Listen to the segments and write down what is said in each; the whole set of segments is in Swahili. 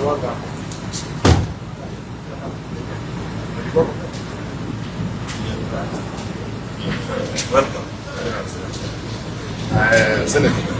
Welcome. Senator.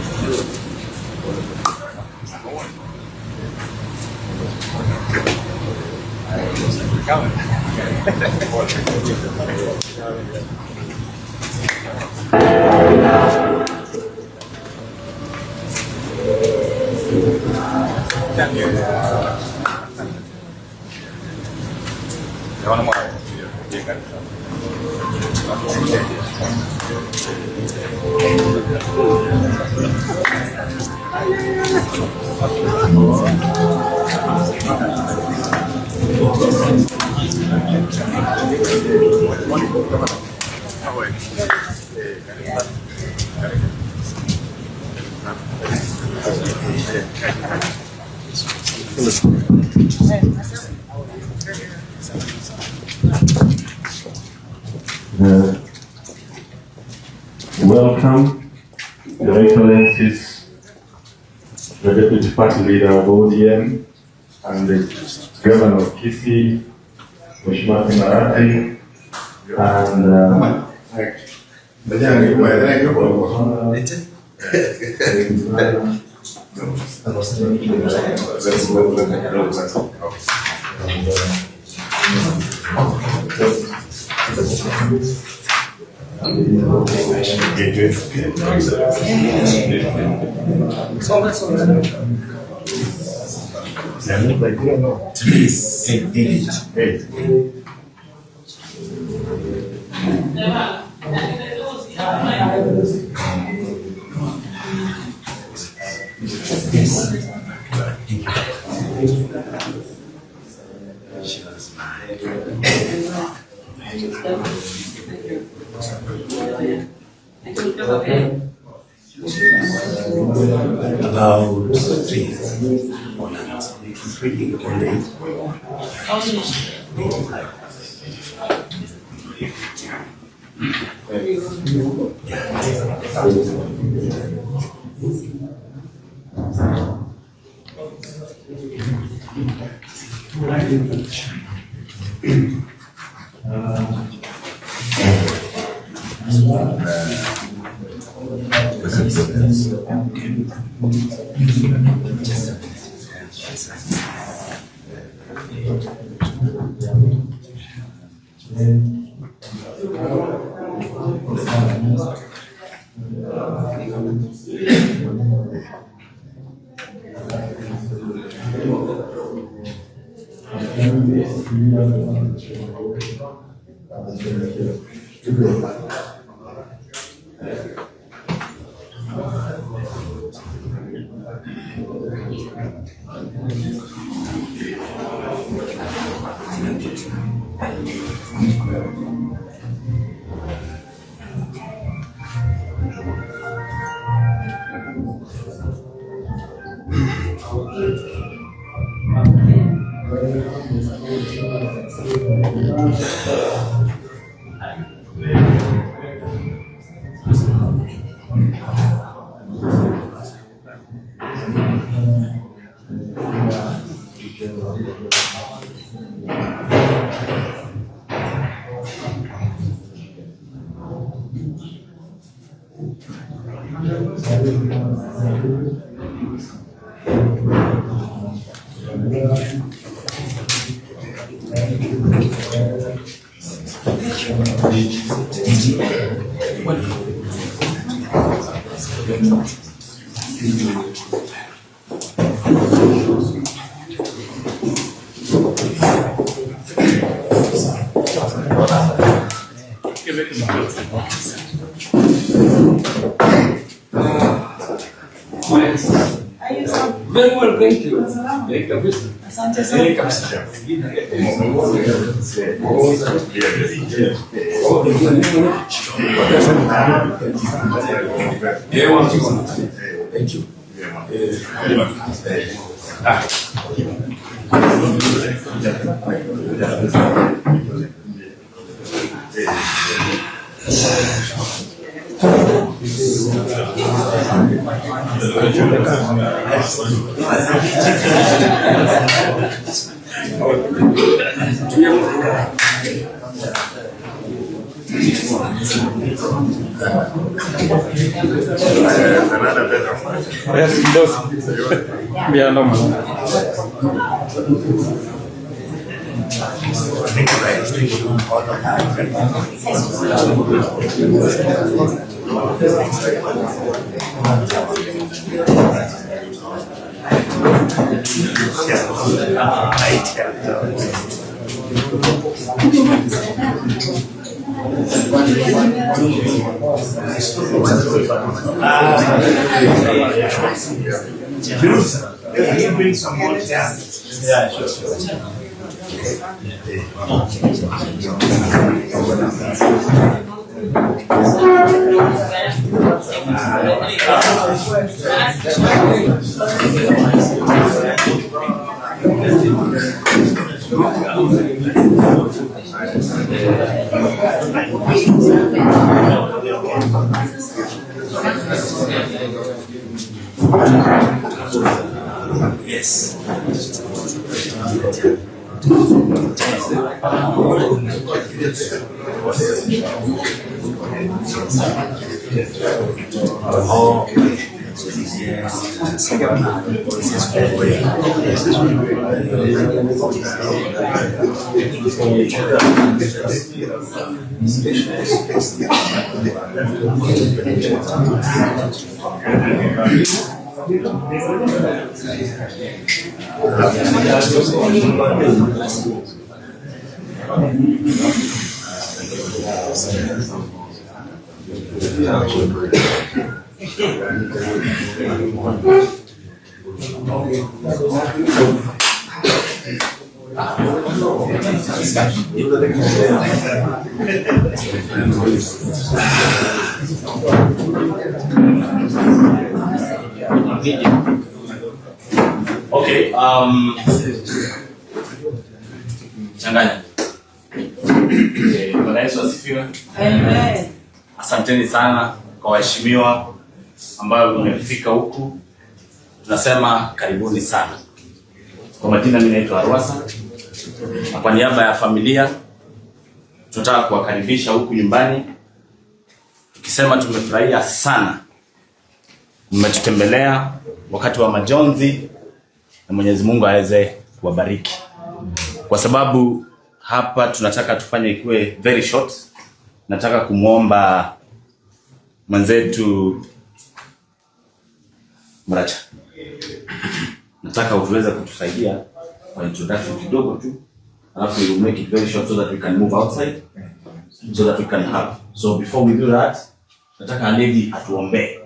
Welcome, Your Excellencies, the Deputy Party Leader of ODM and the Governor of Kisii, Mheshimiwa Marati, and About 3 or 3 on 85. Very well, thank you. Kabisa. Asante sana. Kabisa. Thank you. Yes, mdosi. Bien, normal. Bruce, can you bring some more chairs? Yeah, sure. Yes. Okay, changanya. Bwana Yesu asifiwe. Amen. Asanteni sana kwa waheshimiwa ambayo mmefika huku, tunasema karibuni sana. Kwa majina, mimi naitwa Arwasa, na kwa niaba ya familia tunataka kuwakaribisha huku nyumbani, tukisema tumefurahia sana mmetutembelea wakati wa majonzi, na Mwenyezi Mungu aweze kuwabariki, kwa sababu hapa tunataka tufanye ikuwe very short. Nataka kumwomba mwenzetu Mracha, nataka utuweze kutusaidia kwa introduction kidogo tu, alafu we will make it very short so that we can move outside so that we can have. So before we do that, nataka lady atuombee.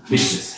Beatrice.